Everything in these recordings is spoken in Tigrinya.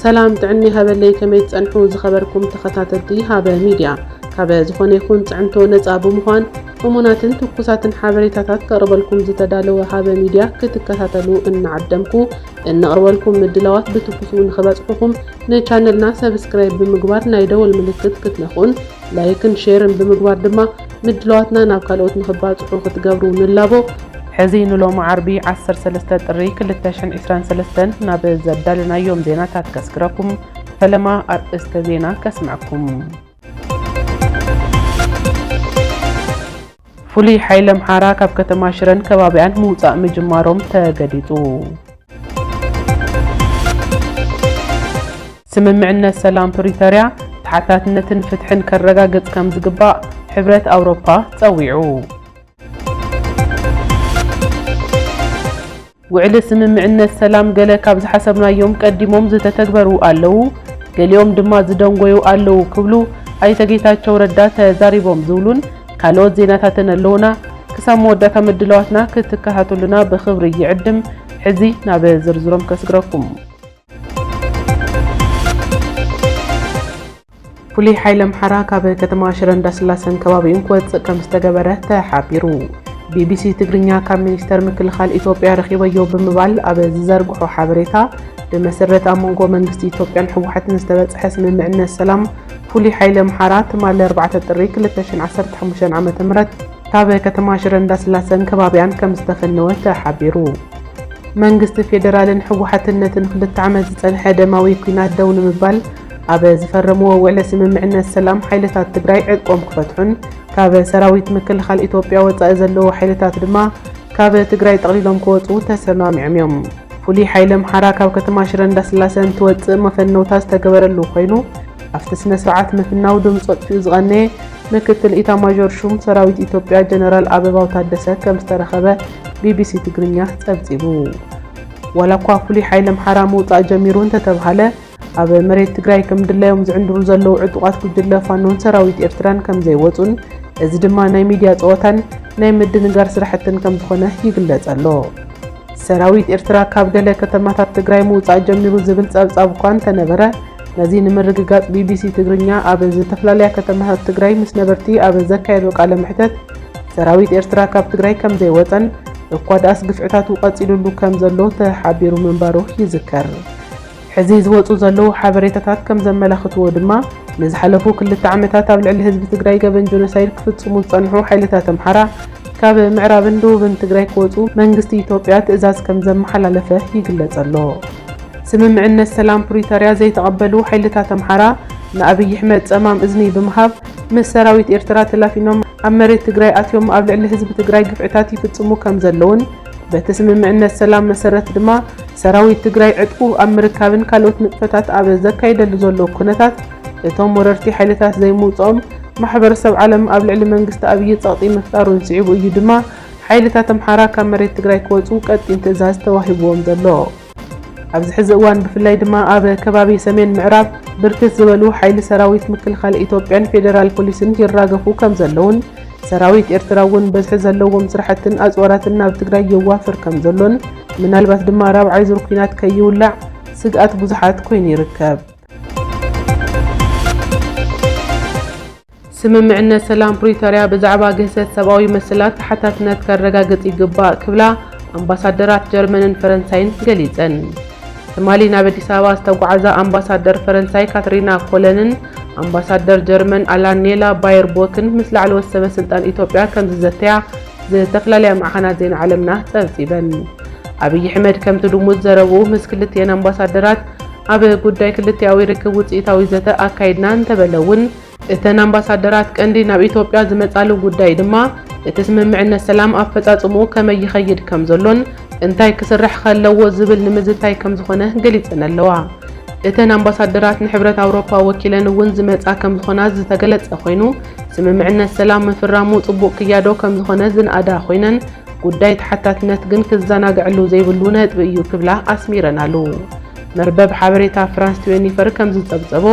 ሰላም ጥዕና ይሃበለይ፣ ከመይ ትጸንሑ ዝኸበርኩም ተኸታተልቲ ሃበ ሚድያ? ካበ ዝኾነ ይኹን ጽዕንቶ ነጻ ብምዃን እሙናትን ትኩሳትን ሓበሬታታት ከቕርበልኩም ዝተዳለወ ሃበ ሚድያ ክትከታተሉ እናዓደምኩ፣ እነቕርበልኩም ምድላዋት ብትኩሱ ንኽበጽሑኹም ንቻነልና ሰብስክራይብ ብምግባር ናይ ደወል ምልክት ክትነኽኡን ላይክን ሼርን ብምግባር ድማ ምድላዋትና ናብ ካልኦት ንኽባጽሑ ክትገብሩ ንላቦ። ሕዚ ንሎሚ ዓርቢ ዓሰርተ ሰለስተ ጥሪ ክልተ ሽሕን ዕስራን ሰለስተን ናብ ዘዳለናዮም ዜናታት ከስግረኩም። ፈለማ ኣርእስተ ዜና ከስምዐኩም። ፍሉይ ሓይሊ ኣምሓራ ካብ ከተማ ሽረን ከባቢኣን ምውጻእ ምጅማሮም ተገሊጹ። ስምምዕነት ሰላም ፕሪቶርያ ተሓታትነትን ፍትሕን ከረጋግጽ ከም ዝግባእ ሕብረት ኣውሮፓ ጸዊዑ። ውዕሊ ስምምዕነት ሰላም ገለ ካብ ዝሓሰብናዮም ቀዲሞም ዝተተግበሩ ኣለዉ፣ ገሊኦም ድማ ዝደንጎዩ ኣለዉ ክብሉ ኣይተ ጌታቸው ረዳ ተዛሪቦም ዝብሉን ካልኦት ዜናታትን ኣለዉና። ክሳብ መወዳእታ ምድላዋትና ክትከታተሉና ብኽብሪ ይዕድም። ሕዚ ናብ ዝርዝሮም ከስግረኩም። ፍሉይ ሓይሊ ኣምሓራ ካብ ከተማ ሽረ እንዳስላሰን ከባቢኡን ክወጽእ ከም ዝተገበረ ተሓቢሩ። ቢቢሲ ትግርኛ ካብ ሚኒስተር ምክልኻል ኢትዮጵያ ረኺበዮ ብምባል ኣብ ዝዘርግሖ ሓበሬታ፣ ብመሰረት ኣብ መንጎ መንግስቲ ኢትዮጵያን ህወሓትን ዝተበጽሐ ስምምዕነት ሰላም፣ ፍሉይ ሓይሊ ኣምሓራ ትማሊ ኣርባዕተ ጥሪ ክልተ ሽሕን ዓሰርተ ሓሙሽተን ዓመተ ምህረት ካብ ከተማ ሽረ እንዳስላሰን ከባቢኣን ከም ዝተፈነወ ተሓቢሩ። መንግስቲ ፌደራልን ህወሓትን ነቲ ንክልተ ዓመት ዝጸንሐ ደማዊ ኲናት ደው ንምባል ኣብ ዝፈረምዎ ውዕለ ስምምዕነት ሰላም፣ ሓይልታት ትግራይ ዕጥቆም ክፈትሑን ካብ ሰራዊት ምክልኻል ኢትዮጵያ ወጻኢ ዘለዉ ሓይልታት ድማ ካብ ትግራይ ጠቕሊሎም ክወጹ ተሰማሚዖም እዮም። ፍሉይ ሓይሊ ኣምሓራ ካብ ከተማ ሽረ እንዳስላሰ እንትወጽእ መፈነውታ ዝተገበረሉ ኮይኑ፣ ኣብቲ ስነ ስርዓት ምፍናው ድምፂ ኣጥፊኡ ዝቐነየ ምክትል ኢታማዦር ሹም ሰራዊት ኢትዮጵያ ጀነራል ኣበባው ታደሰ ከም ዝተረኸበ ቢቢሲ ትግርኛ ጸብጺቡ። ዋላ እኳ ፍሉይ ሓይሊ ኣምሓራ ምውጻእ ጀሚሩ እንተተብሃለ፣ ኣብ መሬት ትግራይ ከም ድላዮም ዝዕንድሩ ዘለዉ ዕጡቓት ጉጅለ ፋኖን ሰራዊት ኤርትራን ከም ዘይወጹን፣ እዚ ድማ ናይ ሚድያ ጸወታን ናይ ምድንጋር ስራሕትን ከም ዝኾነ ይግለጽ ኣሎ። ሰራዊት ኤርትራ ካብ ገለ ከተማታት ትግራይ ምውጻእ ጀሚሩ ዝብል ጸብጻብ እኳ እንተነበረ፣ ነዚ ንምርግጋጽ ቢቢሲ ትግርኛ ኣብ ዝተፈላለያ ከተማታት ትግራይ ምስ ነበርቲ ኣብ ዘካየዶ ቃለ መሕተት፣ ሰራዊት ኤርትራ ካብ ትግራይ ከም ዘይወጸን እኳ ደኣስ ግፍዕታቱ ቀጺሉሉ ከም ዘሎ ተሓቢሩ ምንባሩ ይዝከር። ሕዚ ዝወጹ ዘለዉ ሓበሬታታት ከም ዘመላኽትዎ ድማ፣ ንዝሓለፉ ክልተ ዓመታት ኣብ ልዕሊ ህዝቢ ትግራይ ገበን ጆኖሳይድ ክፍጽሙ ዝጸንሑ ሓይልታት ኣምሓራ ካብ ምዕራብን ደቡብን ትግራይ ክወጹ መንግስቲ ኢትዮጵያ ትእዛዝ ከም ዘመሓላለፈ ይግለጽ ኣሎ። ስምምዕነት ሰላም ፕሪቶርያ ዘይተቐበሉ ሓይልታት ኣምሓራ ንኣብይ ኣሕመድ ጸማም እዝኒ ብምሃብ፣ ምስ ሰራዊት ኤርትራ ተላፊኖም ኣብ መሬት ትግራይ ኣትዮም ኣብ ልዕሊ ህዝቢ ትግራይ ግፍዕታት ይፍጽሙ ከም ዘለውን፣ በቲ ስምምዕነት ሰላም መሰረት ድማ ሰራዊት ትግራይ ዕጥቁ ኣብ ምርካብን ካልኦት ንጥፈታት ኣብ ዘካይደሉ ዘሎ ኩነታት፣ እቶም ወረርቲ ሓይልታት ዘይምውፅኦም ማሕበረሰብ ዓለም ኣብ ልዕሊ መንግስቲ ኣብይ ጸቕጢ ምፍጣሩን ስዒቡ እዩ ድማ ሓይልታት ኣምሓራ ካብ መሬት ትግራይ ክወፁ ቀጢን ትእዛዝ ተዋሂብዎም ዘሎ። ኣብዚ ሕዚ እዋን ብፍላይ ድማ ኣብ ከባቢ ሰሜን ምዕራብ ብርክት ዝበሉ ሓይሊ ሰራዊት ምክልኻል ኢትዮጵያን ፌዴራል ፖሊስን ይራገፉ ከም ዘለውን፣ ሰራዊት ኤርትራ እውን በዝሒ ዘለዎም ስራሕትን ኣፅዋራትን ናብ ትግራይ የዋፍር ከም ዘሎን፣ ምናልባት ድማ ራብዓይ ዙር ኲናት ከይውላዕ ስግኣት ብዙሓት ኮይኑ ይርከብ። ስምምዕነት ሰላም ፕሪቶርያ ብዛዕባ ግህሰት ሰብኣዊ መሰላት ተሓታትነት ከረጋግጽ ይግባእ ክብላ ኣምባሳደራት ጀርመንን ፈረንሳይን ገሊጸን። ትማሊ ናብ ኣዲስ ኣበባ ዝተጓዓዛ ኣምባሳደር ፈረንሳይ ካትሪና ኮለንን ኣምባሳደር ጀርመን ኣላኔላ ባየርቦክን ምስ ላዕለዎት ሰበ ስልጣን ኢትዮጵያ ከም ዝዘተያ ዝተፈላለያ ማዕኸናት ዜና ዓለምና ጸብጺበን። ኣብይ ኣሕመድ ከምቲ ልሙድ ዘረብኡ ምስ ክልቲኤን ኣምባሳደራት ኣብ ጉዳይ ክልቲኣዊ ርክብ ውጽኢታዊ ዘተ ኣካይድና እንተበለ እውን፣ እተን ኣምባሳደራት ቀንዲ ናብ ኢትዮጵያ ዝመጻሉ ጉዳይ ድማ እቲ ስምምዕነት ሰላም ኣፈጻጽምኡ ከመይ ይኸይድ ከም ዘሎን እንታይ ክስራሕ ከለዎ ዝብል ንምዝታይ ከም ዝኾነ ገሊጸን ኣለዋ። እተን ኣምባሳደራት ንሕብረት ኣውሮፓ ወኪለን እውን ዝመጻ ከም ዝኾና ዝተገለጸ ኮይኑ፣ ስምምዕነት ሰላም ምፍራሙ ጽቡቕ ክያዶ ከም ዝኾነ ዝነኣዳ ኮይነን፣ ጉዳይ ተሓታትነት ግን ክዘናግዐሉ ዘይብሉ ነጥቢ እዩ ክብላ ኣስሚረናሉ። መርበብ ሓበሬታ ፍራንስ ትዌንቲ ፎር ከም ዝጸብጸቦ፣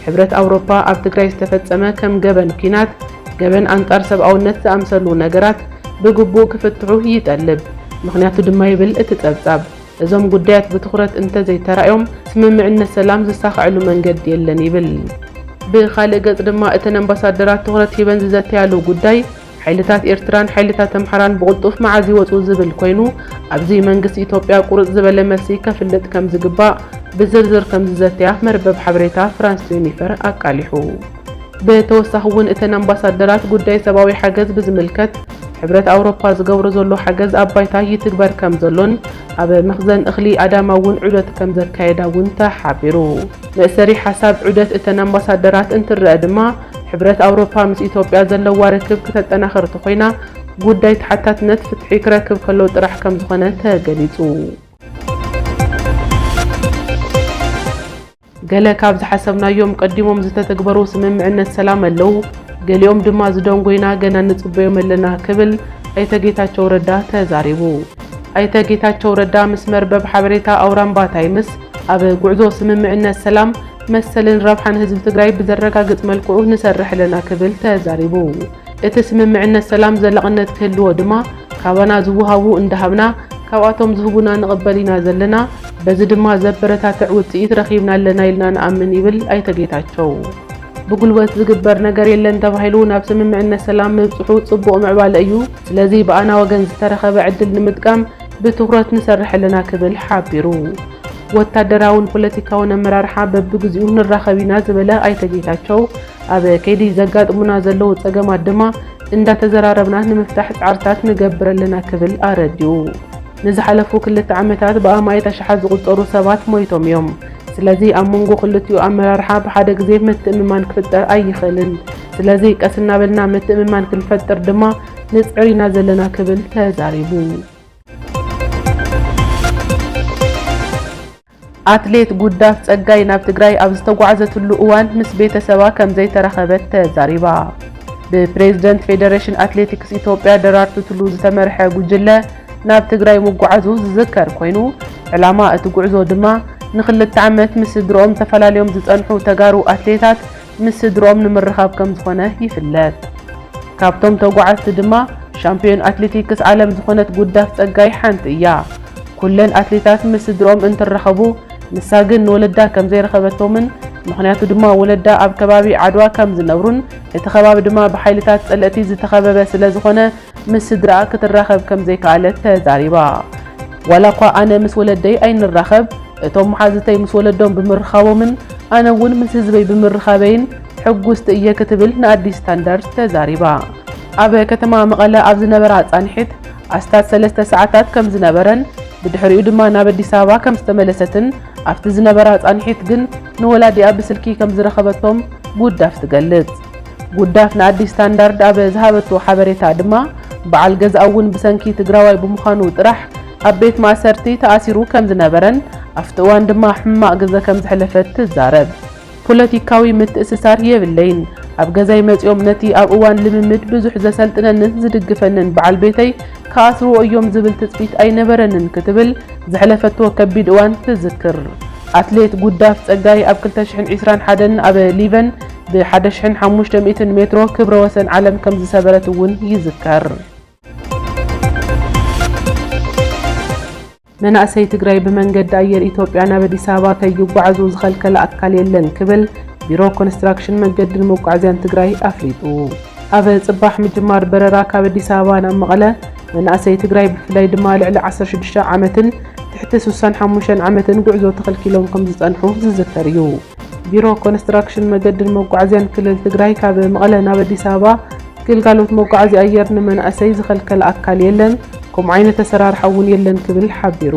ሕብረት ኣውሮፓ ኣብ ትግራይ ዝተፈጸመ ከም ገበን ኲናት፣ ገበን ኣንጻር ሰብኣውነት ዝኣምሰሉ ነገራት ብግቡእ ክፍትሑ ይጠልብ። ምኽንያቱ ድማ ይብል እቲ ጸብጻብ፣ እዞም ጉዳያት ብትኹረት እንተዘይተራእዮም ስምምዕነት ሰላም ዝሳኸዐሉ መንገዲ የለን ይብል። ብኻልእ ገጽ ድማ እተን ኣምባሳደራት ትኹረት ሂበን ዝዘተያሉ ጉዳይ ሓይልታት ኤርትራን ሓይልታት ኣምሓራን ብቕልጡፍ መዓዝ ይወጹ ዝብል ኮይኑ፣ ኣብዚ መንግስቲ ኢትዮጵያ ቁርጽ ዝበለ መልሲ ከፍልጥ ከም ዝግባእ ብዝርዝር ከም ዝዘተያ መርበብ ሓበሬታ ፍራንስ ትዌንቲ ፎር ኣቃሊሑ። ብተወሳኺ እውን እተን ኣምባሳደራት ጉዳይ ሰብኣዊ ሓገዝ ብዝምልከት ሕብረት ኣውሮፓ ዝገብሮ ዘሎ ሓገዝ ኣብ ባይታ ይትግበር ከም ዘሎን ኣብ መኽዘን እኽሊ ኣዳማ እውን ዑደት ከም ዘካየዳ እውን ተሓቢሩ። መእሰሪ ሓሳብ ዑደት እተን ኣምባሳደራት እንትረአ ድማ ሕብረት ኣውሮፓ ምስ ኢትዮጵያ ዘለዋ ርክብ ክተጠናኸር ተኾይና ጉዳይ ተሓታትነት ፍትሒ ክረክብ ከሎ ጥራሕ ከም ዝኾነ ተገሊጹ። ገለ ካብ ዝሓሰብናዮም ቀዲሞም ዝተተግበሩ ስምምዕነት ሰላም ኣለዉ፣ ገሊኦም ድማ ዝደንጎይና ገና ንጽበዮም ኣለና ክብል ኣይተ ጌታቸው ረዳ ተዛሪቡ። ኣይተ ጌታቸው ረዳ ምስ መርበብ ሓበሬታ ኣውራምባ ታይምስ ኣብ ጉዕዞ ስምምዕነት ሰላም መሰልን ረብሓን ህዝቢ ትግራይ ብዘረጋግጽ መልክዑ ንሰርሕ ኣለና ክብል ተዛሪቡ። እቲ ስምምዕነት ሰላም ዘላቕነት ክህልዎ ድማ ካባና ዝወሃቡ እንዳሃብና ካብኣቶም ዝህቡና ንቕበል ኢና ዘለና። በዚ ድማ ዘበረታትዕ ውጽኢት ረኺብና ኣለና ኢልና ንኣምን ይብል ኣይተ ጌታቸው። ብጉልበት ዝግበር ነገር የለን ተባሂሉ ናብ ስምምዕነት ሰላም ምብጽሑ ጽቡቕ ምዕባለ እዩ። ስለዚ ብኣና ወገን ዝተረኸበ ዕድል ንምጥቃም ብትኹረት ንሰርሕ ኣለና ክብል ሓቢሩ። ወታደራውን ፖለቲካውን ኣመራርሓ በብግዚኡ ንራኸብ ኢና ዝበለ ኣይተ ጌታቸው፣ ኣብ ከይዲ ዘጋጥሙና ዘለዉ ጸገማት ድማ እንዳተዘራረብና ንምፍታሕ ጻዕርታት ንገብር ኣለና ክብል ኣረዲኡ። ንዝሓለፉ ክልተ ዓመታት ብኣማኢት ኣሽሓት ዝቑጸሩ ሰባት ሞይቶም እዮም። ስለዚ ኣብ መንጎ ክልቲኡ ኣመራርሓ ብሓደ ግዜ ምትእምማን ክፍጠር ኣይኽእልን። ስለዚ ቀስ እናበልና ምትእምማን ክንፈጥር ድማ ንጽዕር ኢና ዘለና ክብል ተዛሪቡ። ኣትሌት ጉዳፍ ጸጋይ ናብ ትግራይ ኣብ ዝተጓዕዘትሉ እዋን ምስ ቤተሰባ ከም ዘይተራኸበት ተዛሪባ። ብፕሬዝደንት ፌደሬሽን ኣትሌቲክስ ኢትዮጵያ ደራርቱ ቱሉ ዝተመርሐ ጉጅለ ናብ ትግራይ ምጓዓዙ ዝዝከር ኮይኑ፣ ዕላማ እቲ ጉዕዞ ድማ ንክልተ ዓመት ምስ ስድርኦም ተፈላልዮም ዝጸንሑ ተጋሩ ኣትሌታት ምስ ስድርኦም ንምርኻብ ከም ዝኾነ ይፍለጥ። ካብቶም ተጓዓዝቲ ድማ ሻምፒዮን ኣትሌቲክስ ዓለም ዝኾነት ጉዳፍ ጸጋይ ሓንቲ እያ። ኩለን ኣትሌታት ምስ ስድርኦም እንትራኸቡ፣ ንሳ ግን ንወለዳ ከም ዘይረኸበቶምን፣ ምኽንያቱ ድማ ወለዳ ኣብ ከባቢ ዓድዋ ከም ዝነብሩን፣ እቲ ከባቢ ድማ ብሓይልታት ጸለእቲ ዝተኸበበ ስለ ዝኾነ፣ ምስ ስድራኣ ክትራኸብ ከም ዘይከኣለት ተዛሪባ። ዋላ እኳ ኣነ ምስ ወለደይ ኣይንራኸብ፣ እቶም መሓዙተይ ምስ ወለዶም ብምርኻቦምን ኣነ እውን ምስ ህዝበይ ብምርኻበይን ሕጉስቲ እየ ክትብል ንኣዲስ ስታንዳርድ ተዛሪባ። ኣብ ከተማ መቐለ ኣብ ዝነበራ ጻንሒት ኣስታት ሰለስተ ሰዓታት ከም ዝነበረን ብድሕሪኡ ድማ ናብ ኣዲስ ኣበባ ከም ዝተመለሰትን ኣብቲ ዝነበራ ጻንሒት ግን ንወላዲኣ ብስልኪ ከም ዝረኸበቶም ጉዳፍ ትገልጽ። ጉዳፍ ንኣዲስ ስታንዳርድ ኣብ ዝሃበቶ ሓበሬታ ድማ፣ በዓል ገዛኣ እውን ብሰንኪ ትግራዋይ ብምዃኑ ጥራሕ ኣብ ቤት ማእሰርቲ ተኣሲሩ ከም ዝነበረን ኣብቲ እዋን ድማ ሕማቕ ግዘ ከም ዘሕለፈት ትዛረብ። ፖለቲካዊ ምትእስሳር የብለይን። ኣብ ገዛይ መጺኦም ነቲ ኣብ እዋን ልምምድ ብዙሕ ዘሰልጥነንን ዝድግፈንን በዓል ቤተይ ክኣስርዎ እዮም ዝብል ትጽቢት ኣይነበረንን ክትብል ዘሕለፈቶ ከቢድ እዋን ትዝክር። ኣትሌት ጉዳፍ ጸጋይ ኣብ ክልተ ሽሕን ዕስራን ሓደን ኣብ ሊቨን ብ ሓደ ሽሕን ሓሙሽተ ሚእትን ሜትሮ ክብረ ወሰን ዓለም ከም ዝሰበረት እውን ይዝከር። መናእሰይ ትግራይ ብመንገዲ ኣየር ኢትዮጵያ ናብ ኣዲስ ኣበባ ከይጓዓዙ ዝኸልከለ ኣካል የለን ክብል ቢሮ ኮንስትራክሽን መንገድን መጓዓዝያን ትግራይ ኣፍሊጡ። ኣብ ጽባሕ ምጅማር በረራ ካብ ኣዲስ ኣበባ ናብ መቐለ መናእሰይ ትግራይ ብፍላይ ድማ ልዕሊ ዓሰርተ ሽዱሽተ ዓመትን ትሕቲ ስሳን ሓሙሽተን ዓመትን ጉዕዞ ተኸልኪሎም ከም ዝጸንሑ ዝዝከር እዩ። ቢሮ ኮንስትራክሽን መገድን መጓዓዝያን ክልል ትግራይ ካብ መቐለ ናብ ኣዲስ ኣበባ ግልጋሎት መጓዓዝያ ኣየር ንመናእሰይ ዝኸልከለ ኣካል የለን፣ ከምኡ ዓይነት ኣሰራርሓ እውን የለን ክብል ሓቢሩ።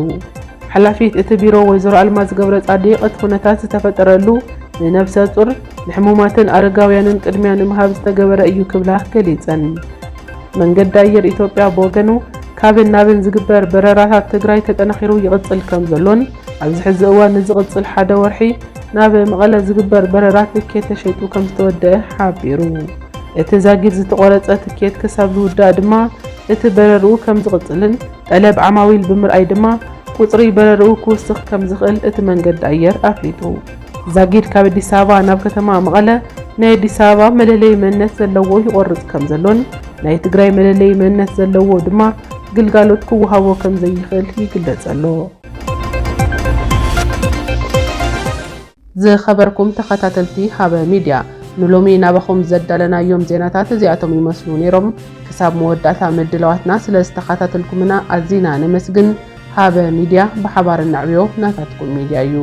ሓላፊት እቲ ቢሮ ወይዘሮ ኣልማዝ ገብረ ጻዲቕ እቲ ኩነታት ዝተፈጠረሉ ንነብሰ ጡር፣ ንሕሙማትን ኣረጋውያንን ቅድሚያ ንምሃብ ዝተገበረ እዩ ክብላ ገሊጸን። መንገዲ ኣየር ኢትዮጵያ ብወገኑ ካብን ናብን ዝግበር በረራታት ትግራይ ተጠናኺሩ ይቕጽል ከም ዘሎን ኣብዚ ሕዚ እዋን ንዝቕጽል ሓደ ወርሒ ናብ መቐለ ዝግበር በረራ ትኬት ተሸይጡ ከም ዝተወደአ ሓቢሩ። እቲ ዛጊድ ዝተቖረጸ ትኬት ክሳብ ዝውዳእ ድማ እቲ በረርኡ ከም ዝቕጽልን ጠለብ ዓማዊል ብምርኣይ ድማ ቁጽሪ በረርኡ ክውስኽ ከም ዝኽእል እቲ መንገዲ ኣየር ኣፍሊጡ። ዛጊድ ካብ ኣዲስ ኣበባ ናብ ከተማ መቐለ ናይ ኣዲስ ኣበባ መለለዪ መንነት ዘለዎ ይቖርጽ ከም ዘሎን ናይ ትግራይ መለለዪ መንነት ዘለዎ ድማ ግልጋሎት ክወሃቦ ከም ዘይኽእል ይግለጽ ኣሎ። ዝኸበርኩም ተኸታተልቲ ሃበ ሚድያ፣ ንሎሚ ናባኹም ዘዳለናዮም ዜናታት እዚኣቶም ይመስሉ ነይሮም። ክሳብ መወዳእታ ምድላዋትና ስለ ዝተኸታተልኩምና ኣዚና ነመስግን። ሃበ ሚድያ፣ ብሓባር እነዕብዮ ናታትኩም ሚድያ እዩ።